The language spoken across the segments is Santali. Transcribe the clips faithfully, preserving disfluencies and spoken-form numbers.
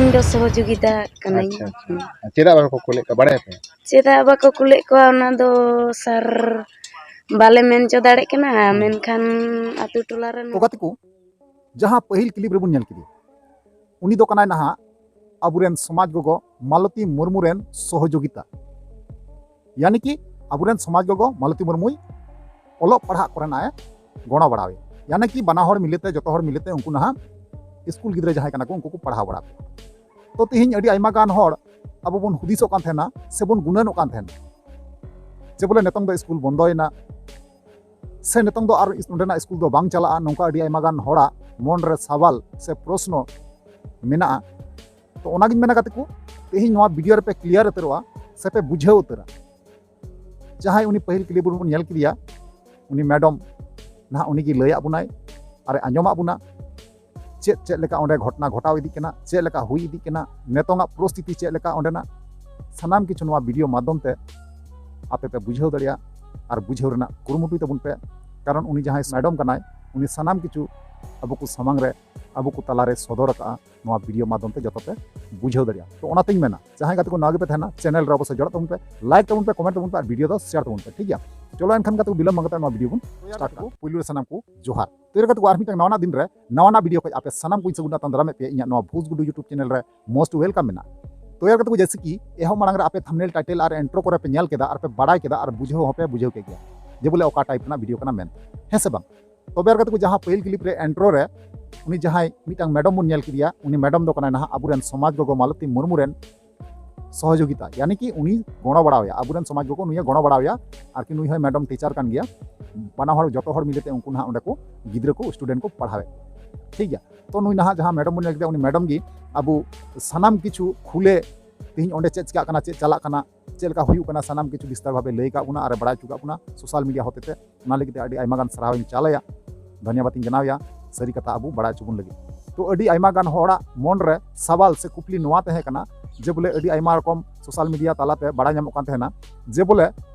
ᱤᱧ ᱫᱚ ᱥᱚᱦᱚᱡᱳᱜᱤᱛᱟ ᱠᱟᱹᱱᱟᱹᱧ᱾ ᱟᱪᱪᱷᱟ, ᱟᱪᱪᱷᱟ᱾ ᱪᱮᱫᱟᱜ ᱵᱟᱠᱚ ᱠᱩᱞᱮᱫ ᱠᱚᱣᱟ ᱵᱟᱲᱟᱭᱟᱯᱮ? ᱪᱮᱫᱟᱜ ᱵᱟᱠᱚ ᱠᱩᱞᱮᱫ ᱠᱚᱣᱟ ᱚᱱᱟ ᱫᱚ ᱥᱟᱨ ᱵᱟᱞᱮ ᱢᱮᱱ ᱦᱚᱪᱚ ᱫᱟᱲᱮᱭᱟᱜ ᱠᱟᱱᱟ, ᱢᱮᱱᱠᱷᱟᱱ ᱟᱛᱳ ᱴᱚᱞᱟ ᱨᱮᱱ ᱛᱚ ᱜᱟᱛᱮ ᱠᱚ, ᱡᱟᱦᱟᱸ ᱯᱟᱹᱦᱤᱞ ᱠᱞᱤᱯ ᱨᱮᱵᱚᱱ ᱧᱮᱞ ᱠᱮᱫᱮᱭᱟ, ᱩᱱᱤ ᱫᱚ ᱠᱟᱱᱟᱭ ᱱᱟᱦᱟᱜ ᱟᱵᱚᱨᱮᱱ ᱥᱚᱢᱟᱡᱽ ᱜᱚᱜᱚ ᱢᱟᱞᱚᱛᱤ ᱢᱩᱨᱢᱩ ᱨᱮᱱ ᱥᱚᱦᱚᱡᱳᱜᱤᱛᱟ, ᱭᱟᱱᱤ ᱠᱤ ᱟᱵᱚᱨᱮᱱ ᱥᱚᱢᱟᱡᱽ ᱜᱚᱜᱚ ᱢᱟᱞᱚᱛᱤ ᱢᱩᱨᱢᱩᱭ ᱚᱞᱚᱜ ᱯᱟᱲᱦᱟᱜ ᱠᱚᱨᱮᱱᱟᱜ ᱮ ᱜᱚᱲᱚ ᱵᱟᱲᱟᱣᱮ, ᱭᱟᱱᱤ ᱠᱤ ᱵᱟᱱᱟ ᱦᱚᱲ ᱢᱤᱞᱮᱛᱮ, ᱡᱚᱛᱚ ᱦᱚᱲ ᱢᱤᱞᱮᱛᱮ ᱩᱱᱠᱩ ᱱᱟᱦᱟᱜ ᱥᱠᱩᱞ ᱜᱤᱫᱽᱨᱟᱹ ᱡᱟᱦᱟᱸᱭ ᱠᱟᱱᱟ ᱠᱚ, ᱩᱱᱠᱩ ᱠᱚ ᱯᱟᱲᱦᱟᱣ ᱵᱟᱲᱟ ᱠᱚᱣᱟ᱾ ᱛᱚ ᱛᱮᱦᱮᱧ ᱟᱹᱰᱤ ᱟᱭᱢᱟ ᱜᱟᱱ ᱦᱚᱲ ᱟᱵᱚ ᱵᱚᱱ ᱦᱩᱫᱤᱥᱚᱜ ᱠᱟᱱ ᱛᱟᱦᱮᱱᱟ ᱥᱮᱵᱚᱱ ᱜᱩᱱᱟᱹᱱᱚᱜ ᱠᱟᱱ ᱛᱟᱦᱮᱱᱟ ᱡᱮ ᱵᱚᱞᱮ ᱱᱤᱛᱚᱝ ᱫᱚ ᱥᱠᱩᱞ ᱵᱚᱱᱫᱚᱭᱮᱱᱟ, ᱥᱮ ᱱᱤᱛᱚᱝ ᱫᱚ ᱟᱨ ᱱᱚᱸᱰᱮᱱᱟᱜ ᱥᱠᱩᱞ ᱫᱚ ᱵᱟᱝ ᱪᱟᱞᱟᱜᱼᱟ, ᱱᱚᱝᱠᱟ ᱟᱹᱰᱤ ᱟᱭᱢᱟ ᱜᱟᱱ ᱦᱚᱲᱟᱜ ᱢᱚᱱ ᱨᱮ ᱥᱟᱣᱟᱞ ᱥᱮ ᱯᱨᱚᱥᱱᱚ ᱢᱮᱱᱟᱜᱼᱟ᱾ ᱛᱚ ᱚᱱᱟᱜᱤᱧ ᱢᱮᱱᱟ ᱜᱟᱛᱮ ᱠᱚ, ᱛᱮᱦᱮᱧ ᱱᱚᱣᱟ ᱵᱷᱤᱰᱤᱭᱳ ᱨᱮᱯᱮ ᱠᱞᱤᱭᱟᱨ ᱩᱛᱟᱹᱨᱚᱜᱼᱟ ᱥᱮᱯᱮ ᱵᱩᱡᱷᱟᱹᱣ ᱩᱛᱟᱹᱨᱟ᱾ ᱡᱟᱦᱟᱸᱭ ᱩᱱᱤ ᱯᱟᱹᱦᱤᱞ ᱠᱞᱤᱯ ᱨᱮᱵᱚᱱ ᱧᱮᱞ ᱠᱮᱫᱮᱭᱟ, ᱩᱱᱤ ᱢᱮᱰᱚᱢ ᱱᱟᱦᱟᱜ ᱩᱱᱤᱜᱮ ᱞᱟᱹᱭᱟᱫ ᱵᱚᱱᱟᱭ ᱟᱨᱮ ᱟᱸᱡᱚᱢᱟᱫ ᱵᱚᱱᱟ ᱪᱮᱫ ᱪᱮᱫ ᱞᱮᱠᱟ ᱚᱸᱰᱮ ᱜᱷᱚᱴᱚᱱᱟ ᱜᱷᱚᱴᱟᱣ ᱤᱫᱤᱜ ᱠᱟᱱᱟ, ᱪᱮᱫ ᱞᱮᱠᱟ ᱦᱩᱭ ᱤᱫᱤᱜ ᱠᱟᱱᱟ, ᱱᱤᱛᱚᱝᱟᱜ ᱯᱚᱨᱤᱥᱛᱷᱤᱛᱤ ᱪᱮᱫ ᱞᱮᱠᱟ ᱚᱸᱰᱮᱱᱟᱜ, ᱥᱟᱱᱟᱢ ᱠᱤᱪᱷᱩ ᱱᱚᱣᱟ ᱵᱷᱤᱰᱤᱭᱳ ᱢᱟᱫᱽᱫᱷᱚᱢ ᱛᱮ ᱟᱯᱮ ᱯᱮ ᱵᱩᱡᱷᱟᱹᱣ ᱫᱟᱲᱮᱭᱟᱜᱼᱟ ᱟᱨ ᱵᱩᱡᱷᱟᱹᱣ ᱨᱮᱱᱟᱜ ᱠᱩᱨᱩᱢᱩᱴᱩᱭ ᱛᱟᱵᱚᱱ ᱯᱮ᱾ ᱠᱟᱨᱚᱱ ᱩᱱᱤ ᱡᱟᱦᱟᱸᱭ ᱢᱮᱰᱚᱢ ᱠᱟᱱᱟᱭ, ᱩᱱᱤ ᱥᱟᱱᱟᱢ ᱠᱤᱪᱷᱩ ᱟᱵᱚ ᱠᱚ ᱥᱟᱢᱟᱝ ᱨᱮ, ᱟᱵᱚ ᱠᱚ ᱛᱟᱞᱟᱨᱮ ᱥᱚᱫᱚᱨ ᱟᱠᱟᱫᱼᱟ, ᱱᱚᱣᱟ ᱵᱷᱤᱰᱤᱭᱳ ᱢᱟᱫᱽᱫᱷᱚᱢ ᱛᱮ ᱡᱚᱛᱚ ᱯᱮ ᱵᱩᱡᱷᱟᱹᱣ ᱫᱟᱲᱮᱭᱟᱜᱼᱟ᱾ ᱛᱚ ᱚᱱᱟᱛᱤᱧ ᱢᱮᱱᱟ, ᱡᱟᱦᱟᱸᱭ ᱜᱟᱛᱮ ᱠᱚ ᱱᱟᱣᱟ ᱜᱮᱯᱮ ᱛᱟᱦᱮᱱᱟ, ᱪᱮᱱᱮᱞ ᱨᱮ ᱚᱵᱚᱥᱥᱳᱭ ᱡᱚᱲᱟᱜ ᱛᱟᱵᱚᱱ ᱯᱮ, ᱞᱟᱭᱤᱠ ᱛᱟᱵᱚᱱ ᱯᱮ, ᱠᱚᱢᱮᱱᱴ ᱛᱟᱵᱚᱱ ᱯᱮ ᱟᱨ ᱵᱷᱤᱰᱤᱭᱳ ᱫᱚ ᱥᱮᱭᱟᱨ ᱛᱟᱵᱚᱱ ᱯᱮ, ᱴᱷᱤᱠ ᱜᱮᱭᱟ? ᱪᱚᱞᱚ ᱮᱱᱠᱷᱟᱱ ᱜᱟᱛᱮ ᱠᱚ, ᱵᱤᱞᱚᱢ ᱵᱟᱝ ᱠᱟᱛᱮ ᱱᱚᱣᱟ ᱵᱷᱤᱰᱤᱭᱳ ᱵᱚᱱ ᱥᱴᱟᱨᱴ ᱠᱟᱜᱼᱟ᱾ ᱯᱩᱭᱞᱩ ᱨᱮ ᱥᱟᱱᱟᱢ ᱠᱚ ᱡᱚᱦᱟᱨ᱾ ᱛᱚ ᱜᱟᱛᱮ ᱠᱚ, ᱟᱨ ᱢᱤᱫᱴᱟᱝ ᱱᱟᱣᱟ ᱱᱟᱜ ᱫᱤᱱ ᱨᱮ ᱱᱟᱣᱟ ᱱᱟᱜ ᱵᱷᱤᱰᱤᱭᱳ ᱠᱷᱚᱱ ᱟᱯᱮ ᱥᱟᱱᱟᱢ ᱠᱚᱧ ᱥᱟᱹᱜᱩᱱ ᱟᱛᱟᱝ ᱫᱟᱨᱟᱢᱮᱫ ᱯᱮᱭᱟ ᱤᱧᱟᱹᱜ ᱱᱚᱣᱟ ᱵᱷᱩᱡᱽ ᱜᱩᱰᱩ YouTube ᱪᱮᱱᱮᱞ ᱨᱮ most welcome ᱢᱮᱱᱟᱜᱼᱟ᱾ ᱛᱚ ᱜᱟᱛᱮ ᱠᱚ, ᱡᱮᱭᱥᱮ ᱠᱤ ᱮᱦᱚᱵ ᱢᱟᱲᱟᱝ ᱨᱮ ᱟᱯᱮ ᱛᱷᱟᱢᱵᱱᱮᱞ, ᱴᱟᱭᱴᱮᱞ ᱟᱨ ᱤᱱᱴᱨᱳ ᱠᱚᱨᱮ ᱯᱮ ᱧᱮᱞ ᱠᱮᱫᱟ ᱟᱨ ᱯᱮ ᱵᱟᱲᱟᱭ ᱠᱮᱫᱟ ᱟᱨ ᱵᱩᱡᱷᱟᱹᱣ ᱦᱚᱸᱯᱮ ᱵᱩᱡᱷᱟᱹᱣ ᱠᱮᱫ ᱜᱮᱭᱟ ᱡᱮ ᱵᱚᱞᱮ ᱚᱠᱟ ᱴᱟᱭᱤᱯ ᱨᱮᱱᱟᱜ ᱵᱷᱤᱰᱤᱭᱳ ᱠᱟᱱᱟ ᱢᱮᱱᱛᱮ, ᱦᱮᱸ ᱥᱮ ᱵᱟᱝ? ᱛᱚᱵᱮ ᱟᱨ ᱜᱟᱛᱮ ᱠᱚ, ᱡᱟᱦᱟᱸ ᱯᱟᱹᱦᱤᱞ ᱠᱞᱤᱯ ᱨᱮ ᱤᱱᱴᱨᱳ ᱨᱮ ᱩᱱᱤ ᱡᱟᱦᱟᱸᱭ ᱢᱤᱫᱴᱟᱝ ᱢᱮᱰᱚᱢ ᱵᱚᱱ ᱧᱮᱞ ᱠᱮᱫᱮᱭᱟ, ᱩᱱᱤ ᱢᱮᱰᱚᱢ ᱫᱚ ᱠᱟᱱᱟᱭ ᱱᱟᱦᱟᱜ ᱟᱵᱚᱨᱮᱱ ᱥᱚᱢᱟᱡᱽ ᱜᱚᱜᱚ ᱢᱟᱞᱚᱛᱤ ᱢᱩᱨᱢᱩ ᱨᱮᱱ ᱥᱚᱦᱚᱡᱳᱜᱤᱛᱟ, ᱭᱟᱱᱤ ᱠᱤ ᱩᱱᱤ ᱜᱚᱲᱚ ᱵᱟᱲᱟᱣᱟᱭᱟ, ᱟᱵᱚᱨᱮᱱ ᱥᱚᱢᱟᱡᱽ ᱜᱚᱜᱚ ᱱᱩᱭᱮ ᱜᱚᱲᱚ ᱵᱟᱲᱟᱣᱟᱭᱟ᱾ ᱟᱨᱠᱤ ᱱᱩᱭ ᱦᱚᱸ ᱢᱮᱰᱚᱢ ᱴᱤᱪᱟᱨ ᱠᱟᱱ ᱜᱮᱭᱟ, ᱵᱟᱱᱟ ᱦᱚᱲ, ᱡᱚᱛᱚ ᱦᱚᱲ ᱢᱤᱞᱮᱛᱮ ᱩᱱᱠᱩ ᱱᱟᱦᱟᱜ ᱚᱸᱰᱮ ᱠᱚ ᱜᱤᱫᱽᱨᱟᱹ ᱠᱚ, ᱥᱴᱩᱰᱮᱱᱴ ᱠᱚ ᱯᱟᱲᱦᱟᱣᱮᱫ, ᱴᱷᱤᱠ ᱜᱮᱭᱟ? ᱛᱚ ᱱᱩᱭ ᱱᱟᱦᱟᱜ ᱡᱟᱦᱟᱸ ᱢᱮᱰᱚᱢ ᱵᱚᱱ ᱧᱮᱞ ᱠᱮᱫᱮᱭᱟ, ᱩᱱᱤ ᱢᱮᱰᱚᱢ ᱜᱮ ᱟᱵᱚ ᱥᱟᱱᱟᱢ ᱠᱤᱪᱷᱩ ᱠᱷᱩᱞᱮ, ᱛᱮᱦᱮᱧ ᱚᱸᱰᱮ ᱪᱮᱫ ᱪᱤᱠᱟᱜ ᱠᱟᱱᱟ, ᱪᱮᱫ ᱪᱟᱞᱟᱜ ᱠᱟᱱᱟ, ᱪᱮᱫ ᱞᱮᱠᱟ ᱦᱩᱭᱩᱜ ᱠᱟᱱᱟ, ᱥᱟᱱᱟᱢ ᱠᱤᱪᱷᱩ ᱵᱤᱥᱛᱟᱨ ᱵᱷᱟᱵᱮ ᱞᱟᱹᱭ ᱠᱟᱜ ᱵᱚᱱᱟ ᱟᱨ ᱵᱟᱲᱟᱭ ᱦᱚᱪᱚ ᱠᱟᱜ ᱵᱚᱱᱟ ᱥᱳᱥᱟᱞ ᱢᱤᱰᱤᱭᱟ ᱦᱚᱛᱮᱛᱮ᱾ ᱚᱱᱟ ᱞᱟᱹᱜᱤᱫ ᱛᱮ ᱟᱹᱰᱤ ᱟᱭᱢᱟ ᱜᱟᱱ ᱥᱟᱨᱦᱟᱣ ᱤᱧ ᱪᱟᱞ ᱟᱭᱟ, ᱫᱷᱚᱱᱭᱚᱵᱟᱫ ᱤᱧ ᱡᱟᱱᱟᱣ ᱟᱭᱟ, ᱥᱟᱹᱨᱤ ᱠᱟᱛᱷᱟ ᱟᱵᱚ ᱵᱟᱲᱟᱭ ᱦᱚᱪᱚ ᱵᱚᱱ ᱞᱟᱹᱜᱤᱫ᱾ ᱛᱚ ᱟᱹᱰᱤ ᱟᱭᱢᱟ ᱜᱟᱱ ᱦᱚᱲᱟᱜ ᱢᱚᱱ ᱨᱮ ᱥᱟᱣᱟᱞ ᱥᱮ ᱠᱩᱠᱞᱤ ᱱᱚᱣᱟ ᱛᱟᱦᱮᱸ ᱠᱟᱱᱟ ᱡᱮ ᱵᱚᱞᱮ ᱟᱹᱰᱤ ᱟᱭᱢᱟ ᱨᱚᱠᱚᱢ ᱥᱳᱥᱟᱞ ᱢᱤᱰᱤᱭᱟ ᱛᱟᱞᱟᱛᱮ ᱵᱟᱲᱟᱭ ᱧᱟᱢᱚᱜ ᱠᱟᱱ ᱛᱟᱦᱮᱱᱟ ᱡᱮ ᱵᱚᱞᱮ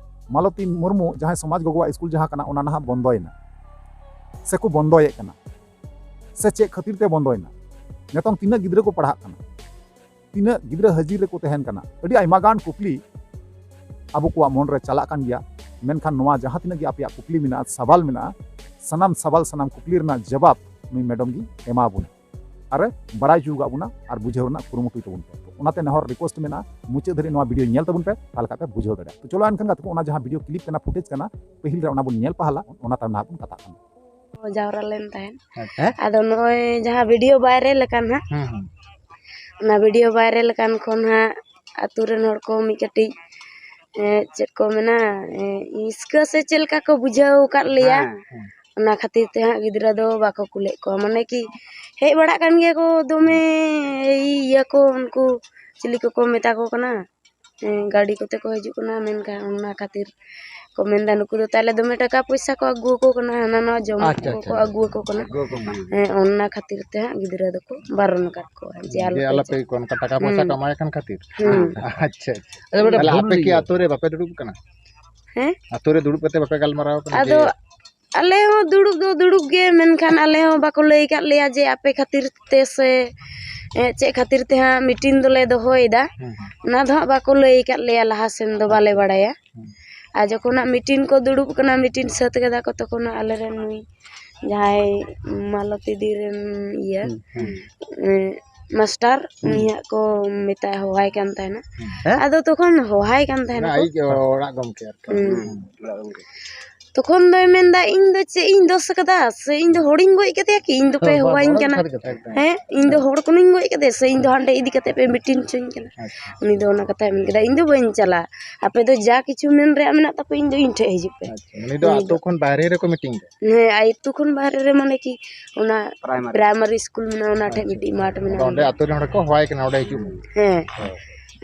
ᱢᱟᱞᱚᱛᱤ ᱢᱩᱨᱢᱩ ᱡᱟᱦᱟᱸᱭ ᱥᱚᱢᱟᱡᱽ ᱜᱚᱜᱚᱣᱟᱜ ᱥᱠᱩᱞ ᱡᱟᱦᱟᱸ ᱠᱟᱱᱟ, ᱚᱱᱟ ᱱᱟᱦᱟᱜ ᱵᱚᱱᱫᱚᱭᱮᱱᱟ ᱥᱮᱠᱚ ᱵᱚᱱᱫᱚᱭᱮᱫ ᱠᱟᱱᱟ, ᱥᱮ ᱪᱮᱫ ᱠᱷᱟᱹᱛᱤᱨ ᱛᱮ ᱵᱚᱱᱫᱚᱭᱮᱱᱟ, ᱱᱤᱛᱚᱝ ᱛᱤᱱᱟᱹᱜ ᱜᱤᱫᱽᱨᱟᱹ ᱠᱚ ᱯᱟᱲᱦᱟᱜ ᱠᱟᱱᱟ, ᱛᱤᱱᱟᱹᱜ ᱜᱤᱫᱽᱨᱟᱹ ᱦᱟᱹᱡᱤᱨ ᱨᱮᱠᱚ ᱛᱟᱦᱮᱱ ᱠᱟᱱᱟ, ᱟᱹᱰᱤ ᱟᱭᱢᱟ ᱜᱟᱱ ᱠᱩᱠᱞᱤ ᱟᱵᱚ ᱠᱚᱣᱟᱜ ᱢᱚᱱ ᱨᱮ ᱪᱟᱞᱟᱜ ᱠᱟᱱ ᱜᱮᱭᱟ᱾ ᱢᱮᱱᱠᱷᱟᱱ ᱱᱚᱣᱟ ᱡᱟᱦᱟᱸ ᱛᱤᱱᱟᱹᱜ ᱜᱮ ᱟᱯᱮᱭᱟᱜ ᱠᱩᱠᱞᱤ ᱢᱮᱱᱟᱜᱼᱟ, ᱥᱟᱵᱟᱞ ᱢᱮᱱᱟᱜᱼᱟ, ᱥᱟᱱᱟᱢ ᱥᱟᱵᱟᱞ, ᱥᱟᱱᱟᱢ ᱠᱩᱠᱞᱤ ᱨᱮᱱᱟᱜ ᱡᱚᱵᱟᱵ ᱱᱩᱭ ᱢᱮᱰᱚᱢ ᱜᱮ ᱮᱢᱟ ᱵᱚᱱᱟ ᱟᱨ ᱵᱟᱲᱟᱭ ᱦᱚᱪᱚ ᱟᱠᱟᱫ ᱵᱚᱱᱟ ᱟᱨ ᱵᱩᱡᱷᱟᱹᱣ ᱨᱮᱱᱟᱜ ᱠᱩᱨᱩᱢᱩᱴᱩᱭ ᱛᱟᱵᱚᱱ ᱯᱮ᱾ ᱛᱚ, ᱚᱱᱟᱛᱮ ᱱᱮᱦᱚᱨ ᱨᱤᱠᱣᱮᱥᱴ ᱢᱮᱱᱟᱜᱼᱟ, ᱢᱩᱪᱟᱹᱫ ᱫᱷᱟᱹᱨᱤᱡ ᱱᱚᱣᱟ ᱵᱷᱤᱰᱤᱭᱳ ᱧᱮᱞ ᱛᱟᱵᱚᱱ ᱯᱮ, ᱛᱟᱦᱚᱞᱮ ᱠᱷᱟᱱ ᱯᱮ ᱵᱩᱡᱷᱟᱹᱣ ᱫᱟᱲᱮᱭᱟᱜᱼᱟ᱾ ᱛᱚ, ᱪᱚᱞᱚ ᱮᱱᱠᱷᱟᱱ ᱜᱟᱛᱮ ᱠᱚ, ᱚᱱᱟ ᱡᱟᱦᱟᱸ ᱵᱷᱤᱰᱤᱭᱳ ᱠᱞᱤᱯ ᱠᱟᱱᱟ, ᱯᱷᱩᱴᱮᱡᱽ ᱠᱟᱱᱟ, ᱯᱟᱹᱦᱤᱞ ᱨᱮ ᱚᱱᱟ ᱵᱚᱱ ᱧᱮᱞ ᱯᱟᱦᱞᱟ, ᱚᱱᱟ ᱛᱟᱭᱚᱢ ᱱᱟᱦᱟᱜ ᱵᱚᱱ ᱠᱟᱛᱷᱟᱜ ᱠᱟᱱᱟ᱾ ᱡᱟᱣᱨᱟ ᱞᱮᱱ ᱛᱟᱦᱮᱸᱫ᱾ ᱦᱮᱸ? ᱟᱫᱚ ᱱᱚᱜᱼᱚᱭ ᱡᱟᱦᱟᱸ ᱵᱷᱤᱰᱤᱭᱳ ᱵᱷᱟᱭᱨᱟᱞ ᱟᱠᱟᱱ ᱦᱟᱸᱜ, ᱦᱩᱸ, ᱦᱩᱸ᱾ ᱚᱱᱟ ᱵᱷᱤᱰᱤᱭᱳ ᱵᱷᱟᱭᱨᱟᱞ ᱟᱠᱟᱱ ᱠᱷᱚᱱ ᱦᱟᱸᱜ ᱟᱛᱳ ᱨᱮᱱ ᱦᱚᱲ ᱠᱚ ᱢᱤᱫ ᱠᱟᱹᱴᱤᱡ, ᱮ, ᱪᱮᱫ ᱠᱚ ᱢᱮᱱᱟ, ᱮ, ᱦᱤᱥᱠᱟᱹ ᱥᱮ ᱪᱮᱫ ᱞᱮᱠᱟ ᱠᱚ ᱵᱩᱡᱷᱟᱹᱣ ᱟᱠᱟᱫ ᱞᱮᱭᱟ᱾ ᱦᱮᱸ, ᱦᱮᱸ᱾ ᱚᱱᱟ ᱠᱷᱟᱹᱛᱤᱨ ᱛᱮ ᱦᱟᱸᱜ ᱜᱤᱫᱽᱨᱟᱹ ᱫᱚ ᱵᱟᱠᱚ ᱠᱩᱞᱮᱫ ᱠᱚᱣᱟ, ᱢᱟᱱᱮ ᱠᱤ ᱦᱮᱡ ᱵᱟᱲᱟᱜ ᱠᱟᱱ ᱜᱮᱭᱟ ᱠᱚ ᱫᱚᱢᱮ, ᱤᱭᱟᱹ ᱠᱚ, ᱩᱱᱠᱩ ᱪᱤᱞᱤ ᱠᱚᱠᱚ ᱢᱮᱛᱟ ᱠᱚ ᱠᱟᱱᱟ, ᱮ, ᱜᱟᱹᱰᱤ ᱠᱚᱛᱮ ᱠᱚ ᱦᱤᱡᱩᱜ ᱠᱟᱱᱟ, ᱢᱮᱱᱠᱷᱟᱱ ᱚᱱᱟ ᱠᱷᱟᱹᱛᱤᱨ ᱠᱚ ᱢᱮᱱᱫᱟ, "ᱱᱩᱠᱩ ᱫᱚ ᱛᱟᱦᱞᱮ ᱫᱚᱢᱮ ᱴᱟᱠᱟ ᱯᱚᱭᱥᱟ ᱠᱚ ᱟᱹᱜᱩ ᱟᱠᱚ ᱠᱟᱱᱟ, ᱦᱟᱱᱟ ᱱᱟᱣᱟ ᱡᱚᱢᱟᱜ ᱟᱪᱪᱷᱟ, ᱠᱚᱠᱚ ᱟᱪᱪᱷᱟ, ᱟᱹᱜᱩ ᱟᱠᱚ ᱠᱟᱱᱟ᱾" ᱟᱹᱜᱩ ᱟᱠᱚ ᱠᱟᱱᱟ᱾ ᱦᱮᱸ, ᱚᱱᱟ ᱠᱷᱟᱹᱛᱤᱨ ᱛᱮ ᱦᱟᱸᱜ ᱜᱤᱫᱽᱨᱟᱹ ᱫᱚᱠᱚ ᱵᱟᱨᱚᱱ ᱟᱠᱟᱫ ᱠᱚᱣᱟ ᱡᱮ ᱡᱮ ᱟᱞᱚᱯᱮ ᱟᱞᱚᱯᱮ ᱪᱟᱞᱟᱜᱼᱟ᱾ ᱠᱚ, ᱚᱱᱠᱟ ᱴᱟᱠᱟ ᱯᱚᱭᱥᱟ ᱦᱩᱸ᱾ ᱠᱟᱢᱟᱭ ᱠᱟᱱ ᱠᱷᱟᱹᱛᱤᱨ? ᱦᱩᱸ᱾ ᱟᱪᱪᱷᱟ, ᱟᱪᱪᱷᱟ᱾ ᱟᱪᱪᱷᱟ, ᱵᱮᱴᱟ, ᱛᱟᱦᱞᱮ ᱵᱷᱩᱞ ᱟᱯᱮ ᱠᱤ ᱦᱩᱭ ᱟᱛᱳ ᱨᱮ ᱵᱟᱯᱮ ᱫᱩᱲᱩᱵ ᱠᱟᱱᱟ? ᱦᱮᱸ? ᱟᱛᱳ ᱨᱮ ᱫᱩᱲᱩᱵ ᱠᱟᱛᱮ ᱵᱟᱯᱮ ᱜᱟᱞᱢᱟᱨᱟᱣ ᱠᱟᱱᱟ ᱟᱫᱚ ᱡᱮ ᱟᱞᱮ ᱦᱚᱸ ᱫᱩᱲᱩᱵ ᱫᱚ ᱫᱩᱲᱩᱵ ᱜᱮ, ᱢᱮᱱᱠᱷᱟᱱ ᱟᱞᱮ ᱦᱚᱸ ᱵᱟᱠᱚ ᱞᱟᱹᱭ ᱟᱠᱟᱫ ᱞᱮᱭᱟ ᱡᱮ ᱟᱯᱮ ᱠᱷᱟᱹᱛᱤᱨ ᱛᱮ ᱥᱮ, ᱮ, ᱪᱮᱫ ᱠᱷᱟᱹᱛᱤᱨ ᱛᱮ ᱦᱟᱸᱜ ᱢᱤᱴᱤᱝ ᱫᱚᱞᱮ ᱫᱚᱦᱚᱭᱮᱫᱟ᱾ ᱦᱩᱸ, ᱦᱩᱸ᱾ ᱚᱱᱟ ᱫᱚ ᱦᱟᱸᱜ ᱵᱟᱠᱚ ᱞᱟᱹᱭ ᱟᱠᱟᱫ ᱞᱮᱭᱟ ᱞᱟᱦᱟ ᱥᱮᱱ ᱫᱚ, ᱵᱟᱞᱮ ᱟᱪᱪᱷᱟ᱾ ᱵᱟᱲᱟᱭᱟ᱾ ᱦᱩᱸ᱾ ᱟᱨ ᱡᱚᱠᱷᱚᱱ ᱦᱟᱸᱜ ᱢᱤᱴᱤᱝ ᱠᱚ ᱫᱩᱲᱩᱵ ᱠᱟᱱᱟ, ᱢᱤᱴᱤᱝ ᱥᱟᱹᱛ ᱠᱟᱫᱟ ᱠᱚ, ᱛᱚᱠᱷᱚᱱ ᱦᱟᱸᱜ ᱟᱞᱮᱨᱮᱱ ᱱᱩᱭ ᱡᱟᱦᱟᱸᱭ ᱢᱟᱞᱚᱛᱤ ᱫᱤ ᱨᱮᱱ ᱤᱭᱟᱹ, ᱦᱩᱸ, ᱦᱩᱸ᱾ ᱮ, ᱢᱟᱥᱴᱟᱨ, ᱦᱩᱸ᱾ ᱩᱱᱤᱭᱟᱜ ᱠᱚ ᱢᱮᱛᱟ, ᱦᱚᱦᱟᱭ ᱠᱟᱱ ᱛᱟᱦᱮᱱᱟ᱾ ᱦᱩᱸ᱾ ᱦᱮᱸ? ᱟᱫᱚ ᱛᱚᱠᱷᱚᱱ ᱦᱚᱦᱟᱭ ᱠᱟᱱ ᱛᱟᱦᱮᱱᱟ ᱚᱱᱟ ᱠᱚ᱾ ᱟᱡ ᱚᱲᱟᱜ ᱜᱚᱢᱠᱮ ᱟᱨᱠᱤ᱾ ᱦᱩᱸ᱾ ᱦᱩᱸ᱾ ᱛᱚᱠᱷᱚᱱ ᱫᱚᱭ ᱢᱮᱱᱫᱟ, "ᱤᱧ ᱫᱚ ᱪᱮᱫ ᱤᱧ ᱫᱳᱥ ᱠᱟᱫᱟ? ᱥᱮ ᱤᱧ ᱫᱚ ᱦᱚᱲᱤᱧ ᱜᱚᱡ ᱠᱟᱫᱮᱭᱟ ᱠᱤ? ᱤᱧ ᱫᱚᱯᱮ ᱦᱮᱸ, ᱵᱟᱝ, ᱦᱚᱦᱚᱣᱟᱧ ᱚᱱᱟ ᱫᱚ ᱠᱟᱱᱟ? ᱥᱟᱹᱨᱤ ᱠᱟᱛᱷᱟ᱾ ᱮᱠᱫᱚᱢ᱾ ᱦᱮᱸ, ᱤᱧ ᱫᱚ ᱦᱮᱸ᱾ ᱦᱚᱲ ᱠᱟᱹᱱᱟᱹᱧ ᱜᱚᱡ ᱠᱟᱫᱮ? ᱥᱮ ᱤᱧ ᱫᱚ ᱦᱟᱸᱰᱮ ᱤᱫᱤ ᱠᱟᱛᱮ ᱯᱮ ᱢᱤᱴᱤᱝ ᱦᱚᱪᱚᱧ ᱠᱟᱱᱟ?" ᱟᱪᱪᱷᱟ᱾ ᱩᱱᱤ ᱫᱚ ᱚᱱᱟ ᱠᱟᱛᱷᱟᱭ ᱢᱮᱱ ᱠᱮᱫᱟ, "ᱤᱧ ᱫᱚ ᱵᱟᱹᱧ ᱪᱟᱞᱟᱜᱼᱟ, ᱟᱯᱮ ᱫᱚ ᱡᱟ ᱠᱤᱪᱷᱩ ᱢᱮᱱ ᱨᱮᱭᱟᱜ ᱢᱮᱱᱟᱜ ᱛᱟᱯᱮ, ᱤᱧ ᱫᱚ ᱤᱧ ᱴᱷᱮᱡ ᱦᱤᱡᱩᱜ ᱯᱮ᱾" ᱟᱪᱪᱷᱟ, ᱩᱱᱤ ᱫᱚ ᱩᱱᱤ ᱟᱛᱳ ᱫᱚ ᱠᱷᱚᱱ ᱵᱟᱦᱨᱮ ᱨᱮᱠᱚ ᱢᱤᱴᱤᱝ ᱫᱟ? ᱦᱮᱸ, ᱟᱛᱳ ᱠᱷᱚᱱ ᱵᱟᱦᱨᱮ ᱨᱮ, ᱢᱟᱱᱮ ᱠᱤ ᱚᱱᱟ ᱯᱨᱟᱭᱢᱟᱨᱤ᱾ ᱯᱨᱟᱭᱢᱟᱨᱤ ᱥᱠᱩᱞ ᱢᱮᱱᱟᱜᱼᱟ, ᱚᱱᱟ ᱴᱷᱮᱡ ᱟᱪᱪᱷᱟ᱾ ᱢᱤᱫᱴᱤᱡ ᱢᱟᱴᱷ ᱢᱮᱱᱟᱜᱼᱟ᱾ ᱟᱫᱚ ᱚᱸᱰᱮ ᱟᱛᱳ ᱨᱮᱱ ᱦᱚᱲ ᱠᱚ ᱦᱚᱦᱚᱣᱟᱭ ᱠᱟᱱᱟ, ᱚᱸᱰᱮ ᱦᱤᱡᱩᱜ ᱢᱮ᱾ ᱦᱮᱸ᱾ ᱦᱳᱭ᱾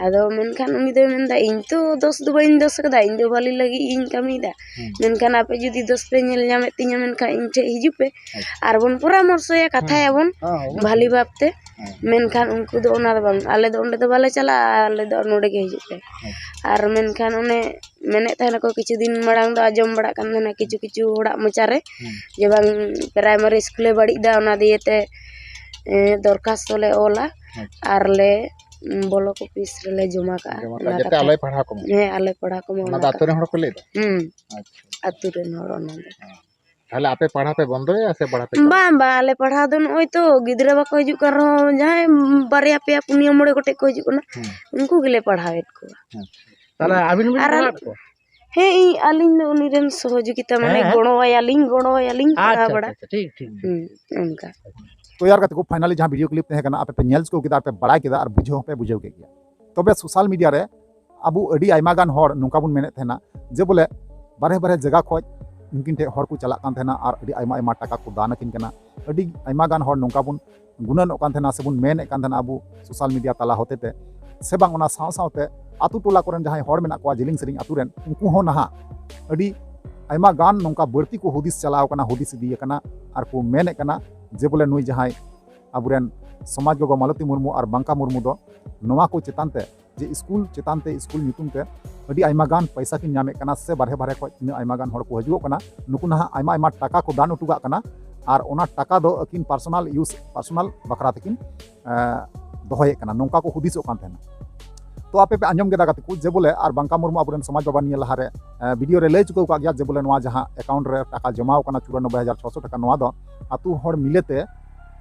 ᱟᱫᱚ ᱢᱮᱱᱠᱷᱟᱱ ᱩᱱᱤ ᱫᱚᱭ ᱢᱮᱱᱫᱟ, "ᱤᱧ ᱛᱚ ᱫᱳᱥ ᱫᱚ ᱵᱟᱹᱧ ᱫᱳᱥ ᱠᱟᱫᱟ, ᱤᱧ ᱫᱚ ᱵᱷᱟᱞᱤ ᱞᱟᱹᱜᱤᱫ ᱤᱧ ᱠᱟᱹᱢᱤᱭᱮᱫᱟ᱾ ᱦᱩᱸ᱾ ᱢᱮᱱᱠᱷᱟᱱ ᱟᱯᱮ ᱡᱩᱫᱤ ᱫᱳᱥ ᱯᱮ ᱧᱮᱞ ᱧᱟᱢᱮᱫ ᱛᱤᱧᱟ, ᱢᱮᱱᱠᱷᱟᱱ ᱤᱧ ᱴᱷᱮᱡ ᱦᱤᱡᱩᱜ ᱯᱮ᱾ ᱟᱪᱪᱷᱟ᱾ ᱟᱨ ᱵᱚᱱ ᱯᱚᱨᱟᱢᱚᱨᱥᱚᱭᱟ, ᱦᱩᱸ᱾ ᱠᱟᱛᱷᱟᱭᱟᱵᱚᱱ ᱦᱚᱸ, ᱚᱵᱚᱥᱥᱳᱭ᱾ ᱵᱷᱟᱞᱤ ᱵᱷᱟᱵᱽ ᱛᱮ᱾" ᱦᱮᱸ᱾ ᱢᱮᱱᱠᱷᱟᱱ ᱩᱱᱠᱩ ᱫᱚ ᱚᱱᱟ ᱫᱚ ᱵᱟᱝ, "ᱟᱞᱮ ᱫᱚ ᱚᱸᱰᱮ ᱫᱚ ᱵᱟᱞᱮ ᱪᱟᱞᱟᱜᱼᱟ, ᱟᱞᱮ ᱫᱚ ᱱᱚᱰᱮ ᱜᱮ ᱦᱤᱡᱩᱜ ᱯᱮ᱾" ᱟᱪᱪᱷᱟ᱾ ᱟᱨ ᱢᱮᱱᱠᱷᱟᱱ ᱚᱱᱮ ᱢᱮᱱᱮᱫ ᱛᱟᱦᱮᱱᱟᱠᱚ, ᱠᱤᱪᱷᱩ ᱫᱤᱱ ᱢᱟᱲᱟᱝ ᱫᱚ ᱟᱸᱡᱚᱢ ᱵᱟᱲᱟᱜ ᱠᱟᱱ ᱛᱟᱦᱮᱱᱟ ᱠᱤᱪᱷᱩ ᱠᱤᱪᱷᱩ ᱦᱚᱲᱟᱜ ᱢᱚᱪᱟᱨᱮ ᱦᱩᱸ᱾ ᱡᱮ ᱵᱟᱝ, ᱯᱨᱟᱭᱢᱟᱨᱤ ᱥᱠᱩᱞᱮ ᱵᱟᱹᱲᱤᱡ ᱫᱟ, ᱚᱱᱟ ᱫᱤᱭᱮᱛᱮ, ᱮ, ᱫᱚᱨᱠᱷᱟᱥᱛᱚ ᱞᱮ ᱚᱞᱟ ᱟᱪᱪᱷᱟ᱾ ᱟᱨ ᱞᱮ ᱩᱸ, ᱵᱞᱚᱠ ᱚᱯᱷᱤᱥ ᱨᱮᱞᱮ ᱡᱚᱢᱟ ᱠᱟᱜᱼᱟ᱾ ᱡᱚᱢᱟ ᱚᱱᱟ ᱠᱟᱜᱼᱟ, ᱡᱟᱛᱮ ᱠᱟᱛᱷᱟ᱾ ᱟᱞᱚᱭ ᱯᱟᱲᱦᱟᱣ ᱠᱚᱢᱟ᱾ ᱦᱮᱸ, ᱟᱞᱮ ᱯᱟᱲᱦᱟᱣ ᱠᱚᱢᱟ ᱚᱱᱟ ᱚᱱᱟ ᱫᱚ ᱟᱹᱛᱩ ᱨᱮᱱ ᱠᱟᱛᱷᱟ᱾ ᱦᱚᱲ ᱠᱚ ᱞᱟᱹᱭ ᱮᱫᱟ? ᱦᱩᱸ᱾ ᱟᱪᱪᱷᱟ᱾ ᱟᱹᱛᱩ ᱨᱮᱱ ᱦᱚᱲ ᱚᱱᱟ ᱫᱚ᱾ ᱦᱮᱸ᱾ ᱛᱟᱦᱞᱮ ᱟᱯᱮ ᱯᱟᱲᱦᱟᱣ ᱯᱮ ᱵᱚᱱᱫᱚᱭᱟ ᱥᱮ ᱯᱟᱲᱦᱟᱣ ᱯᱮ ᱪᱟᱞᱟᱜᱼᱟ? ᱵᱟᱝ, ᱵᱟᱝ, ᱟᱞᱮ ᱯᱟᱲᱦᱟᱣ ᱫᱚ ᱱᱚᱜᱼᱚᱭ ᱛᱚ ᱜᱤᱫᱽᱨᱟᱹ ᱵᱟᱠᱚ ᱦᱤᱡᱩᱜ ᱠᱟᱱ ᱨᱮᱦᱚᱸ, ᱡᱟᱦᱟᱸᱭ ᱵᱟᱨᱭᱟ ᱯᱮᱭᱟ ᱯᱩᱱᱭᱟᱹ ᱢᱚᱬᱮ ᱜᱚᱴᱮᱡ ᱠᱚ ᱦᱤᱡᱩᱜ ᱠᱟᱱᱟ, ᱦᱩᱸ᱾ ᱩᱱᱠᱩ ᱜᱮᱞᱮ ᱯᱟᱲᱦᱟᱣᱮᱫ ᱠᱚᱣᱟ᱾ ᱦᱩᱸ᱾ ᱛᱟᱦᱞᱮ ᱟᱹᱵᱤᱱ ᱵᱤᱱ ᱟᱨ ᱯᱟᱲᱦᱟᱣᱮᱫ ᱠᱚᱣᱟ? ᱦᱮᱸ, ᱤᱧ, ᱟᱹᱞᱤᱧ ᱫᱚ ᱩᱱᱤ ᱨᱮᱱ ᱥᱚᱦᱚᱡᱳᱜᱤᱛᱟ, ᱢᱟᱱᱮ, ᱦᱮᱸ, ᱦᱮᱸ᱾ ᱜᱚᱲᱚᱣᱟᱭᱟᱞᱤᱧ, ᱜᱚᱲᱚᱣᱟᱭᱟᱞᱤᱧ, ᱯᱟᱲᱦᱟᱣ ᱟᱪᱪᱷᱟ, ᱵᱟᱲᱟ᱾ ᱟᱪᱪᱷᱟ, ᱟᱪᱪᱷᱟ, ᱴᱷᱤᱠ, ᱴᱷᱤᱠ, ᱴᱷᱤᱠ᱾ ᱦᱩᱸ, ᱚᱱᱠᱟ᱾ ᱛᱚ ᱭᱟᱨ ᱜᱟᱛᱮ ᱠᱚ, finally ᱡᱟᱦᱟᱸ video clip ᱛᱟᱦᱮᱸ ᱠᱟᱱᱟ, ᱟᱯᱮ ᱯᱮ ᱧᱮᱞ ᱪᱩᱠᱟᱹᱣ ᱠᱮᱫᱟ ᱟᱨ ᱯᱮ ᱵᱟᱲᱟᱭ ᱠᱮᱫᱟ ᱟᱨ ᱵᱩᱡᱷᱟᱹᱣ ᱦᱚᱸᱯᱮ ᱵᱩᱡᱷᱟᱹᱣ ᱠᱮᱫ ᱜᱮᱭᱟ᱾ ᱛᱚᱵᱮ social media ᱨᱮ ᱟᱵᱚ ᱟᱹᱰᱤ ᱟᱭᱢᱟ ᱜᱟᱱ ᱦᱚᱲ ᱱᱚᱝᱠᱟ ᱵᱚᱱ ᱢᱮᱱᱮᱫ ᱛᱟᱦᱮᱱᱟ ᱡᱮ ᱵᱚᱞᱮ ᱵᱟᱨᱦᱮ ᱵᱟᱨᱦᱮ ᱡᱟᱭᱜᱟ ᱠᱷᱚᱡ ᱩᱱᱠᱤᱱ ᱴᱷᱮᱡ ᱦᱚᱲ ᱠᱚ ᱪᱟᱞᱟᱜ ᱠᱟᱱ ᱛᱟᱦᱮᱱᱟ ᱟᱨ ᱟᱹᱰᱤ ᱟᱭᱢᱟ ᱟᱭᱢᱟ ᱴᱟᱠᱟ ᱠᱚ ᱫᱟᱱ ᱟᱹᱠᱤᱱ ᱠᱟᱱᱟ᱾ ᱟᱹᱰᱤ ᱟᱭᱢᱟ ᱜᱟᱱ ᱦᱚᱲ ᱱᱚᱝᱠᱟ ᱵᱚᱱ ᱜᱩᱱᱟᱹᱱᱚᱜ ᱠᱟᱱ ᱛᱟᱦᱮᱱᱟ ᱥᱮᱵᱚᱱ ᱢᱮᱱᱮᱫ ᱠᱟᱱ ᱛᱟᱦᱮᱱᱟ ᱟᱵᱚ social media ᱛᱟᱞᱟ ᱦᱚᱛᱮ ᱛᱮ, ᱥᱮ ᱵᱟᱝ ᱚᱱᱟ ᱥᱟᱶ ᱥᱟᱶᱛᱮ ᱟᱛᱳ ᱴᱚᱞᱟ ᱠᱚᱨᱮᱱ ᱡᱟᱦᱟᱸᱭ ᱦᱚᱲ ᱢᱮᱱᱟᱜ ᱠᱚᱣᱟ ᱡᱮᱞᱮᱧ ᱥᱮᱨᱮᱧ ᱟᱛᱳ ᱨᱮᱱ, ᱩᱱᱠᱩ ᱦᱚᱸ ᱱᱟᱦᱟᱜ ᱟᱹᱰᱤ ᱟᱭᱢᱟ ᱜᱟᱱ ᱱᱚᱝᱠᱟ ᱵᱟᱹᱲᱛᱤ ᱠᱚ ᱦᱩᱫᱤᱥ ᱪᱟᱞᱟᱣ ᱠᱟᱱᱟ, ᱦᱩᱫᱤᱥ ᱤᱫᱤ ᱟᱠᱟᱱᱟ ᱟᱨ ᱠᱚ ᱢᱮᱱᱮᱫ ᱠᱟᱱᱟ ᱡᱮ ᱵᱚᱞᱮ ᱱᱩᱭ ᱡᱟᱦᱟᱸᱭ ᱟᱵᱚᱨᱮᱱ ᱥᱚᱢᱟᱡᱽ ᱜᱚᱜᱚ ᱢᱟᱞᱚᱛᱤ ᱢᱩᱨᱢᱩ ᱟᱨ ᱵᱟᱝᱠᱟ ᱢᱩᱨᱢᱩ ᱫᱚ ᱱᱚᱣᱟ ᱠᱚ ᱪᱮᱛᱟᱱ ᱛᱮ, ᱡᱮ ᱥᱠᱩᱞ ᱪᱮᱛᱟᱱ ᱛᱮ, ᱥᱠᱩᱞ ᱧᱩᱛᱩᱢ ᱛᱮ ᱟᱹᱰᱤ ᱟᱭᱢᱟ ᱜᱟᱱ ᱯᱚᱭᱥᱟ ᱠᱤᱱ ᱧᱟᱢᱮᱫ ᱠᱟᱱᱟ ᱥᱮ ᱵᱟᱨᱦᱮ ᱵᱟᱨᱦᱮ ᱠᱷᱚᱡ ᱛᱤᱱᱟᱹᱜ ᱟᱭᱢᱟ ᱜᱟᱱ ᱦᱚᱲ ᱠᱚ ᱦᱤᱡᱩᱜᱚᱜ ᱠᱟᱱᱟ, ᱱᱩᱠᱩ ᱱᱟᱦᱟᱜ ᱟᱭᱢᱟ ᱟᱭᱢᱟ ᱴᱟᱠᱟ ᱠᱚ ᱫᱟᱱ ᱦᱚᱴᱚ ᱠᱟᱜ ᱠᱟᱱᱟ ᱟᱨ ᱚᱱᱟ ᱴᱟᱠᱟ ᱫᱚ ᱟᱹᱠᱤᱱ personal use, personal ᱵᱟᱠᱷᱨᱟ ᱛᱮᱠᱤᱱ, ᱮᱸ, ᱫᱚᱦᱚᱭᱮᱫ ᱠᱟᱱᱟ, ᱱᱚᱝᱠᱟ ᱠᱚ ᱦᱩᱫᱤᱥᱚᱜ ᱠᱟᱱ ᱛᱟᱦᱮᱱᱟ᱾ ᱛᱚ ᱟᱯᱮ ᱯᱮ ᱟᱸᱡᱚᱢ ᱠᱮᱫᱟ ᱜᱟᱛᱮ ᱠᱚ ᱡᱮ ᱵᱚᱞᱮ ᱟᱨ ᱵᱟᱝᱠᱟ ᱢᱩᱨᱢᱩ ᱟᱵᱚᱨᱮᱱ ᱥᱚᱢᱟᱡᱽ ᱵᱟᱵᱟ ᱱᱤᱭᱟᱹ ᱞᱟᱦᱟᱨᱮ, ᱮᱸ, video ᱨᱮ ᱞᱟᱹᱭ ᱪᱩᱠᱟᱹᱣ ᱠᱟᱜ ᱜᱮᱭᱟ ᱡᱮ ᱵᱚᱞᱮ ᱱᱚᱣᱟ ᱡᱟᱦᱟᱸ account ᱨᱮ ᱴᱟᱠᱟ ᱡᱚᱢᱟᱣ ᱠᱟᱱᱟ ᱪᱩᱨᱟᱱᱚᱵᱵᱳᱭ ᱦᱟᱡᱟᱨ ᱪᱷᱚᱥᱚ ᱴᱟᱠᱟ, ᱱᱚᱣᱟ ᱫᱚ ᱟᱛᱳ ᱦᱚᱲ ᱢᱤᱞᱮ ᱛᱮ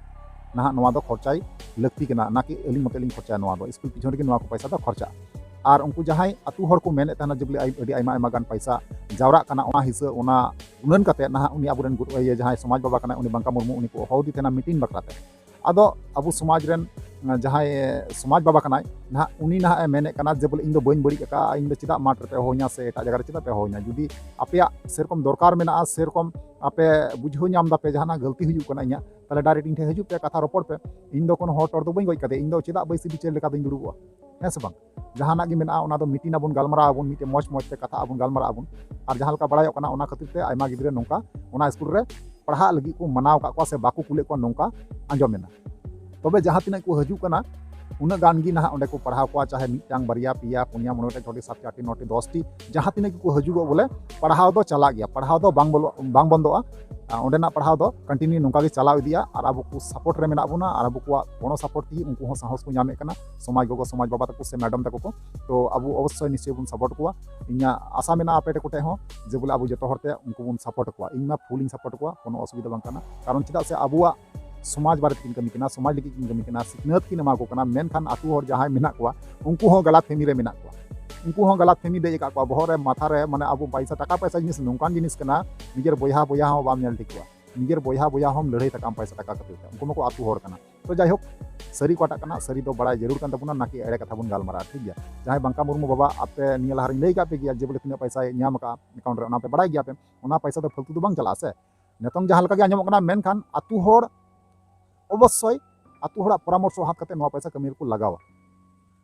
ᱱᱟᱦᱟᱜ ᱱᱚᱣᱟ ᱫᱚ ᱠᱷᱚᱨᱪᱟᱭ ᱞᱟᱹᱠᱛᱤ ᱠᱟᱱᱟ, ᱱᱟᱠᱤ ᱟᱹᱞᱤᱧ ᱢᱚᱛᱮ ᱞᱤᱧ ᱠᱷᱚᱨᱪᱟᱭᱟ, ᱱᱚᱣᱟ ᱫᱚ ᱥᱠᱩᱞ ᱯᱤᱪᱷᱚᱱ ᱨᱮᱜᱮ ᱱᱚᱣᱟ ᱠᱚ ᱯᱚᱭᱥᱟ ᱫᱚ ᱠᱷᱚᱨᱪᱟᱜᱼᱟ᱾ ᱟᱨ ᱩᱱᱠᱩ ᱡᱟᱦᱟᱸᱭ ᱟᱛᱳ ᱦᱚᱲ ᱠᱚ ᱢᱮᱱᱮᱫ ᱛᱟᱦᱮᱱᱟ ᱡᱮ ᱵᱚᱞᱮ ᱟᱭ-, ᱟᱹᱰᱤ ᱟᱭᱢᱟ ᱟᱭᱢᱟ ᱜᱟᱱ ᱯᱚᱭᱥᱟ ᱡᱟᱣᱨᱟᱜ ᱠᱟᱱᱟ, ᱚᱱᱟ ᱦᱤᱥᱟᱹᱵ, ᱚᱱᱟ ᱜᱩᱱᱟᱹᱱ ᱠᱟᱛᱮ ᱱᱟᱦᱟᱜ ᱩᱱᱤ ᱟᱵᱚᱨᱮᱱ ᱜᱩ-, ᱤᱭᱟᱹ ᱡᱟᱦᱟᱸᱭ ᱥᱚᱢᱟᱡᱽ ᱵᱟᱵᱟ ᱠᱟᱱᱟᱭ, ᱩᱱᱤ ᱵᱟᱝᱠᱟ ᱢᱩᱨᱢᱩ, ᱩᱱᱤ ᱠᱚ ᱦᱚᱦᱚ ᱟᱫᱮ ᱛᱟᱦᱮᱱᱟ meeting ᱵᱟᱠᱷᱨᱟ ᱛᱮ᱾ ᱟᱫᱚ ᱟᱵᱚ ᱥᱚᱢᱟᱡᱽ ᱨᱮᱱ, ᱮᱸ, ᱡᱟᱦᱟᱸᱭ ᱥᱚᱢᱟᱡᱽ ᱵᱟᱵᱟ ᱠᱟᱱᱟᱭ ᱱᱟᱦᱟᱜ, ᱩᱱᱤ ᱱᱟᱦᱟᱜ ᱮ ᱢᱮᱱᱮᱫ ᱠᱟᱱᱟ ᱡᱮ ᱵᱚᱞᱮ ᱤᱧ ᱫᱚ ᱵᱟᱹᱧ ᱵᱟᱹᱲᱤᱡ ᱟᱠᱟᱫᱼᱟ, ᱤᱧ ᱫᱚ ᱪᱮᱫᱟᱜ ᱢᱟᱴᱷ ᱨᱮᱯᱮ ᱦᱚᱦᱚᱧᱟ ᱥᱮ ᱮᱴᱟᱜ ᱡᱟᱭᱜᱟ ᱨᱮ ᱪᱮᱫᱟᱜ ᱯᱮ ᱦᱚᱦᱚᱧᱟ? ᱡᱩᱫᱤ ᱟᱯᱮᱭᱟᱜ ᱥᱮᱨᱚᱠᱚᱢ ᱫᱚᱨᱠᱟᱨ ᱢᱮᱱᱟᱜᱼᱟ, ᱥᱮᱨᱚᱠᱚᱢ ᱟᱯᱮ ᱵᱩᱡᱷᱟᱹᱣ ᱧᱟᱢ ᱫᱟᱯᱮ ᱡᱟᱦᱟᱱᱟᱜ ᱜᱟᱹᱞᱛᱤ ᱦᱩᱭᱩᱜ ᱠᱟᱱᱟ ᱤᱧᱟᱹᱜ, ᱛᱟᱦᱚᱞᱮ direct ᱤᱧ ᱴᱷᱮᱱ ᱦᱤᱡᱩᱜ ᱯᱮ, ᱠᱟᱛᱷᱟ ᱨᱚᱯᱚᱲ ᱯᱮ᱾ ᱤᱧ ᱫᱚ ᱠᱳᱱᱳ ᱦᱚᱲ ᱴᱚᱨ ᱫᱚ ᱵᱟᱹᱧ ᱜᱚᱡ ᱠᱟᱫᱮᱭᱟ, ᱤᱧ ᱫᱚ ᱪᱮᱫᱟᱜ ᱵᱟᱹᱭᱥᱤ ᱵᱤᱪᱟᱹᱨ ᱞᱮᱠᱟ ᱫᱚᱧ ᱫᱩᱲᱩᱵᱼᱟ? ᱦᱮᱸ ᱥᱮ ᱵᱟᱝ? ᱡᱟᱦᱟᱱᱟᱜ ᱜᱮ ᱢᱮᱱᱟᱜᱼᱟ, ᱚᱱᱟ ᱫᱚ meeting ᱟᱵᱚᱱ, ᱜᱟᱞᱢᱟᱨᱟᱣ ᱟᱵᱚᱱ, ᱢᱤᱫᱴᱮᱱ ᱢᱚᱡᱽ ᱢᱚᱡᱽ ᱛᱮ ᱠᱟᱛᱷᱟ ᱟᱵᱚᱱ, ᱜᱟᱞᱢᱟᱨᱟᱜ ᱟᱵᱚᱱ᱾ ᱟᱨ ᱡᱟᱦᱟᱸ ᱞᱮᱠᱟ ᱵᱟᱲᱟᱭᱚᱜ ᱠᱟᱱᱟ, ᱚᱱᱟ ᱠᱷᱟᱹᱛᱤᱨ ᱛᱮ ᱟᱭᱢᱟ ᱜᱤᱫᱽᱨᱟᱹ ᱱᱚᱝᱠᱟ ᱚᱱᱟ ᱥᱠᱩᱞ ᱨᱮ ᱯᱟᱲᱦᱟᱜ ᱞᱟᱹᱜᱤᱫ ᱠᱚ ᱢᱟᱱᱟᱣ ᱟᱠᱟᱫ ᱠᱚᱣᱟ ᱥᱮ ᱵᱟᱠᱚ ᱠᱩᱞᱮᱫ ᱠᱚᱣᱟ, ᱱᱚᱝᱠᱟ ᱟᱸᱡᱚᱢ ᱮᱱᱟ᱾ ᱛᱚᱵᱮ ᱡᱟᱦᱟᱸ ᱛᱤᱱᱟᱹᱜ ᱠᱚ ᱦᱤᱡᱩᱜ ᱠᱟᱱᱟ, ᱩᱱᱟᱹᱜ ᱜᱟᱱ ᱜᱮ ᱱᱟᱦᱟᱜ ᱚᱸᱰᱮ ᱠᱚ ᱯᱟᱲᱦᱟᱣ ᱠᱚᱣᱟ, ᱪᱟᱦᱮ ᱢᱤᱫᱴᱟᱝ, ᱵᱟᱨᱭᱟ, ᱯᱮᱭᱟ, ᱯᱩᱱᱭᱟ, ᱢᱚᱬᱮ ᱜᱚᱴᱮᱡ, ᱪᱷᱚᱴᱤ, ᱥᱟᱛᱴᱤ, ᱟᱴᱴᱤ, ᱱᱚᱴᱤ, ᱫᱚᱥᱴᱤ, ᱡᱟᱦᱟᱸ ᱛᱤᱱᱟᱹᱜ ᱜᱮᱠᱚ ᱦᱤᱡᱩᱜᱚᱜ, ᱵᱚᱞᱮ ᱯᱟᱲᱦᱟᱣ ᱫᱚ ᱪᱟᱞᱟᱜ ᱜᱮᱭᱟ, ᱯᱟᱲᱦᱟᱣ ᱫᱚ ᱵᱟᱝ ᱵᱚᱞᱚ-, ᱵᱟᱝ ᱵᱚᱱᱫᱚᱜᱼᱟ᱾ ᱚᱸᱰᱮᱱᱟᱜ ᱯᱟᱲᱦᱟᱣ ᱫᱚ continue ᱱᱚᱝᱠᱟ ᱜᱮ ᱪᱟᱞᱟᱣ ᱤᱫᱤᱜᱼᱟ᱾ ᱟᱨ ᱟᱵᱚ ᱠᱚ support ᱨᱮ ᱢᱮᱱᱟᱜ ᱵᱚᱱᱟ, ᱟᱨ ᱟᱵᱚ ᱠᱚᱣᱟᱜ ᱜᱚᱲᱚ support ᱛᱮᱜᱮ ᱩᱱᱠᱩ ᱦᱚᱸ ᱥᱟᱦᱚᱥ ᱠᱚ ᱧᱟᱢᱮᱫ ᱠᱟᱱᱟ, ᱥᱚᱢᱟᱡᱽ ᱜᱚᱜᱚ, ᱥᱚᱢᱟᱡᱽ ᱵᱟᱵᱟ ᱛᱟᱠᱚ ᱥᱮ madam ᱛᱟᱠᱚ ᱠᱚ᱾ ᱛᱚ ᱟᱵᱚ ᱚᱵᱚᱥᱥᱳᱭ ᱱᱤᱥᱪᱚᱭ ᱵᱚᱱ support ᱠᱚᱣᱟ᱾ ᱤᱧᱟᱹᱜ ᱟᱥᱟ ᱢᱮᱱᱟᱜᱼᱟ ᱟᱯᱮ ᱠᱚ ᱴᱷᱮᱱ ᱦᱚᱸ, ᱡᱮ ᱵᱚᱞᱮ ᱟᱵᱚ ᱡᱚᱛᱚ ᱦᱚᱲ ᱛᱮ ᱩᱱᱠᱩ ᱵᱚᱱ support ᱠᱚᱣᱟ᱾ ᱤᱧ ᱢᱟ full ᱤᱧ support ᱠᱚᱣᱟ, ᱠᱳᱱᱳ ᱚᱥᱩᱵᱤᱫᱷᱟ ᱵᱟᱝ ᱠᱟᱱᱟ᱾ ᱠᱟᱨᱚᱱ ᱪᱮᱫᱟᱜ ᱥᱮ ᱟᱵᱚᱣᱟᱜ ᱥᱚᱢᱟᱡᱽ ᱵᱟᱨᱮ ᱛᱮᱠᱤᱱ ᱠᱟᱹᱢᱤ ᱠᱟᱱᱟ, ᱥᱚᱢᱟᱡᱽ ᱞᱟᱹᱜᱤᱫ ᱠᱤᱱ ᱠᱟᱹᱢᱤ ᱠᱟᱱᱟ, ᱥᱤᱠᱷᱱᱟᱹᱛ ᱠᱤᱱ ᱮᱢᱟ ᱠᱚ ᱠᱟᱱᱟ, ᱢᱮᱱᱠᱷᱟᱱ ᱟᱛᱳ ᱦᱚᱲ ᱡᱟᱦᱟᱸᱭ ᱢᱮᱱᱟᱜ ᱠᱚᱣᱟ, ᱩᱱᱠᱩ ᱦᱚᱸ ᱜᱟᱞᱟᱛ ᱯᱷᱮᱢᱤ ᱨᱮ ᱢᱮᱱᱟᱜ ᱠᱚᱣᱟ᱾ ᱩᱱᱠᱩ ᱦᱚᱸ ᱜᱟᱞᱟᱛ ᱯᱷᱮᱢᱤ ᱫᱮᱡ ᱟᱠᱟᱫ ᱠᱚᱣᱟ ᱵᱚᱦᱚᱜ ᱨᱮ, ᱢᱟᱛᱷᱟ ᱨᱮ᱾ ᱢᱟᱱᱮ ᱟᱵᱚ ᱯᱟᱭᱥᱟ, ᱴᱟᱠᱟ ᱯᱟᱭᱥᱟ ᱡᱤᱱᱤᱥ ᱱᱚᱝᱠᱟᱱ ᱡᱤᱱᱤᱥ ᱠᱟᱱᱟ, ᱱᱤᱡᱮᱨ ᱵᱚᱭᱦᱟ ᱵᱚᱭᱦᱟ ᱦᱚᱸ ᱵᱟᱢ ᱧᱮᱞ ᱴᱷᱤᱠ ᱠᱚᱣᱟ᱾ ᱱᱤᱡᱮᱨ ᱵᱚᱭᱦᱟ ᱵᱚᱭᱦᱟ ᱦᱚᱸᱢ ᱞᱟᱹᱲᱦᱟᱹᱭ ᱛᱟᱠᱟᱢ ᱯᱟᱭᱥᱟ ᱴᱟᱠᱟ ᱠᱷᱟᱹᱛᱤᱨ ᱛᱮ᱾ ᱩᱱᱠᱩ ᱢᱟᱠᱚ ᱟᱛᱳ ᱦᱚᱲ ᱠᱟᱱᱟ᱾ ᱛᱚ ᱡᱟᱭᱦᱳᱠ, ᱥᱟᱹᱨᱤ ᱚᱠᱟᱴᱟᱜ ᱠᱟᱱᱟ, ᱥᱟᱹᱨᱤ ᱫᱚ ᱵᱟᱲᱟᱭ ᱡᱟᱹᱨᱩᱲ ᱠᱟᱱ ᱛᱟᱵᱚᱱᱟ, ᱱᱟᱠᱤ ᱮᱲᱮ ᱠᱟᱛᱷᱟ ᱵᱚᱱ ᱜᱟᱞᱢᱟᱨᱟᱜᱼᱟ, ᱴᱷᱤᱠ ᱜᱮᱭᱟ? ᱡᱟᱦᱟᱸᱭ ᱵᱟᱝᱠᱟ ᱢᱩᱨᱢᱩ ᱵᱟᱵᱟ, ᱟᱯᱮ ᱱᱤᱭᱟᱹ ᱞᱟᱦᱟ ᱨᱤᱧ ᱞᱟᱹᱭ ᱟᱠᱟᱫ ᱯᱮ ᱜᱮᱭᱟ ᱡᱮ ᱵᱚᱞᱮ ᱛᱤᱱᱟᱹᱜ ᱯᱟᱭᱥᱟᱭ ᱧᱟᱢ ᱟᱠᱟᱫᱼᱟ account ᱨᱮ, ᱚᱱᱟ ᱯᱮ ᱵᱟᱲᱟᱭ ᱜᱮᱭᱟ ᱯᱮ᱾ ᱚᱱᱟ ᱯᱟᱭᱥᱟ ᱫᱚ ᱯᱷᱟᱞᱛᱩ ᱫᱚ ᱵᱟᱝ ᱪᱟᱞᱟᱜᱼᱟ ᱥᱮ᱾ ᱱᱤᱛᱚᱝ ᱡᱟᱦᱟᱸ ᱞᱮᱠᱟ ᱜᱮ ᱟᱸᱡᱚᱢᱚᱜ ᱠᱟᱱᱟ, ᱢᱮᱱᱠᱷᱟᱱ ᱟᱛᱳ ᱦᱚᱲ ᱚᱵᱚᱥᱥᱳᱭ ᱟᱛᱳ ᱦᱚᱲᱟᱜ ᱯᱚᱨᱟᱢᱚᱨᱥᱚ ᱦᱟᱛ ᱠᱟᱛᱮ ᱱᱚᱣᱟ ᱯᱚᱭᱥᱟ ᱠᱟᱹᱢᱤ ᱨᱮᱠᱚ ᱞᱟᱜᱟᱣᱟ᱾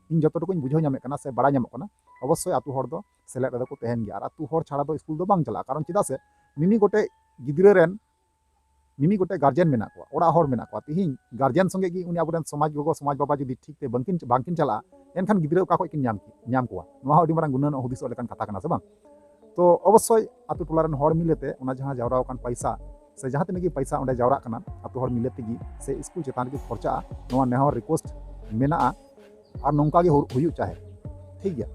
ᱤᱧ ᱡᱚᱛᱚ ᱴᱩᱠᱩᱧ ᱵᱩᱡᱷᱟᱹᱣ ᱧᱟᱢᱮᱫ ᱠᱟᱱᱟ ᱥᱮ ᱵᱟᱲᱟᱭ ᱧᱟᱢᱚᱜ ᱠᱟᱱᱟ, ᱚᱵᱚᱥᱥᱳᱭ ᱟᱛᱳ ᱦᱚᱲ ᱫᱚ ᱥᱮᱞᱮᱫ ᱨᱮᱫᱚ ᱠᱚ ᱛᱟᱦᱮᱱ ᱜᱮᱭᱟ᱾ ᱟᱨ ᱟᱛᱳ ᱦᱚᱲ ᱪᱷᱟᱲᱟ ᱫᱚ ᱥᱠᱩᱞ ᱫᱚ ᱵᱟᱝ ᱪᱟᱞᱟᱜᱼᱟ᱾ ᱠᱟᱨᱚᱱ ᱪᱮᱫᱟᱜ ᱥᱮ ᱢᱤᱢᱤ ᱜᱚᱴᱮᱡ ᱜᱤᱫᱽᱨᱟᱹ ᱨᱮᱱ ᱢᱤᱢᱤ ᱜᱚᱴᱮᱡ ᱜᱟᱨᱡᱮᱱ ᱢᱮᱱᱟᱜ ᱠᱚᱣᱟ, ᱚᱲᱟᱜ ᱦᱚᱲ ᱢᱮᱱᱟᱜ ᱠᱚᱣᱟ᱾ ᱛᱤᱦᱤᱧ ᱜᱟᱨᱡᱮᱱ ᱥᱚᱸᱜᱮ ᱜᱮ ᱩᱱᱤ ᱟᱵᱚᱨᱮᱱ ᱥᱚᱢᱟᱡᱽ ᱜᱚᱜᱚ, ᱥᱚᱢᱟᱡᱽ ᱵᱟᱵᱟ ᱡᱩᱫᱤ ᱴᱷᱤᱠ ᱛᱮ ᱵᱟᱝᱠᱤᱱ, ᱵᱟᱝᱠᱤᱱ ᱪᱟᱞᱟᱜᱼᱟ, ᱮᱱᱠᱷᱟᱱ ᱜᱤᱫᱽᱨᱟᱹ ᱚᱠᱟ ᱠᱷᱚᱡ ᱠᱤᱱ ᱧᱟᱢ, ᱧᱟᱢ ᱠᱚᱣᱟ? ᱱᱚᱣᱟ ᱦᱚᱸ ᱟᱹᱰᱤ ᱢᱟᱨᱟᱝ ᱜᱩᱱᱟᱹᱱᱚᱜ ᱦᱩᱫᱤᱥᱚᱜ ᱞᱮᱠᱟᱱ ᱠᱟᱛᱷᱟ ᱠᱟᱱᱟ, ᱥᱮ ᱵᱟᱝ? ᱛᱚ ᱚᱵᱚᱥᱥᱳᱭ ᱟᱛᱳ ᱴᱚᱞᱟ ᱨᱮᱱ ᱦᱚᱲ ᱢᱤᱞᱮ ᱛᱮ ᱚᱱᱟ ᱡᱟᱦᱟᱸ ᱡᱟᱣᱨᱟ ᱟᱠᱟᱱ ᱯᱟᱭᱥᱟ, ᱥᱮ ᱡᱟᱦᱟᱸ ᱛᱤᱱᱟᱹᱜ ᱜᱮ ᱯᱟᱭᱥᱟ ᱚᱸᱰᱮ ᱡᱟᱣᱨᱟᱜ ᱠᱟᱱᱟ, ᱟᱛᱳ ᱦᱚᱲ ᱢᱤᱞᱮ ᱛᱮᱜᱮ ᱥᱮ ᱥᱠᱩᱞ ᱪᱮᱛᱟᱱ ᱨᱮᱜᱮ ᱠᱷᱚᱨᱪᱟᱜᱼᱟ, ᱱᱚᱣᱟ ᱱᱮᱦᱚᱨ request ᱢᱮᱱᱟᱜᱼᱟ᱾ ᱟᱨ ᱱᱚᱝᱠᱟ ᱜᱮ ᱦᱩ-, ᱦᱩᱭᱩᱜ ᱪᱟᱦᱮ, ᱴᱷᱤᱠ ᱜᱮᱭᱟ?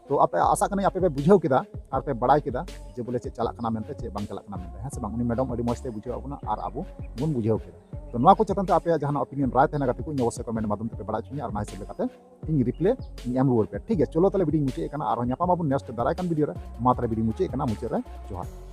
ᱛᱚ ᱟᱯᱮ, ᱟᱥᱟᱜ ᱠᱟᱹᱱᱟᱹᱧ ᱟᱯᱮ ᱯᱮ ᱵᱩᱡᱷᱟᱹᱣ ᱠᱮᱫᱟ ᱟᱨ ᱯᱮ ᱵᱟᱲᱟᱭ ᱠᱮᱫᱟ ᱡᱮ ᱵᱚᱞᱮ ᱪᱮᱫ ᱪᱟᱞᱟᱜ ᱠᱟᱱᱟ ᱢᱮᱱᱛᱮ, ᱪᱮᱫ ᱵᱟᱝ ᱪᱟᱞᱟᱜ ᱠᱟᱱᱟ ᱢᱮᱱᱛᱮ, ᱦᱮᱸ ᱥᱮ ᱵᱟᱝ? ᱩᱱᱤ madam ᱟᱹᱰᱤ ᱢᱚᱡᱽ ᱛᱮ ᱵᱩᱡᱷᱟᱹᱣ ᱟᱵᱚᱱᱟ ᱟᱨ ᱟᱵᱚ ᱵᱚᱱ ᱵᱩᱡᱷᱟᱹᱣ ᱠᱮᱫᱟ᱾ ᱛᱚ ᱱᱚᱣᱟ ᱠᱚ ᱪᱮᱛᱟᱱ ᱛᱮ ᱟᱯᱮᱭᱟᱜ ᱡᱟᱦᱟᱱᱟᱜ opinion, ᱨᱟᱭ ᱛᱟᱦᱮᱱᱟ ᱜᱟᱛᱮ ᱠᱚ, ᱤᱧ ᱚᱵᱚᱥᱥᱳᱭ comment ᱢᱟᱫᱽᱫᱷᱚᱢ ᱛᱮᱯᱮ ᱵᱟᱲᱟᱭ ᱦᱚᱪᱚᱧᱟ ᱟᱨ ᱚᱱᱟ ᱦᱤᱥᱟᱹᱵ ᱞᱮᱠᱟᱛᱮ ᱤᱧ reply ᱤᱧ ᱮᱢ ᱨᱩᱣᱟᱹᱲ ᱯᱮᱭᱟ, ᱴᱷᱤᱠ ᱜᱮᱭᱟ? ᱪᱚᱞᱚ ᱛᱟᱦᱞᱮ video ᱤᱧ ᱢᱩᱪᱟᱹᱫ ᱮᱫ ᱠᱟᱱᱟ, ᱟᱨᱦᱚᱸ ᱧᱟᱯᱟᱢ ᱟᱵᱚᱱ next ᱫᱟᱨᱟᱭ ᱠᱟᱱ video ᱨᱮ᱾ ᱢᱟ ᱛᱟᱦᱞᱮ video ᱤᱧ ᱢᱩᱪᱟᱹᱫ ᱮᱫ ᱠᱟᱱᱟ, ᱢᱩᱪᱟᱹᱫ ᱨᱮ ᱡᱚᱦᱟᱨ᱾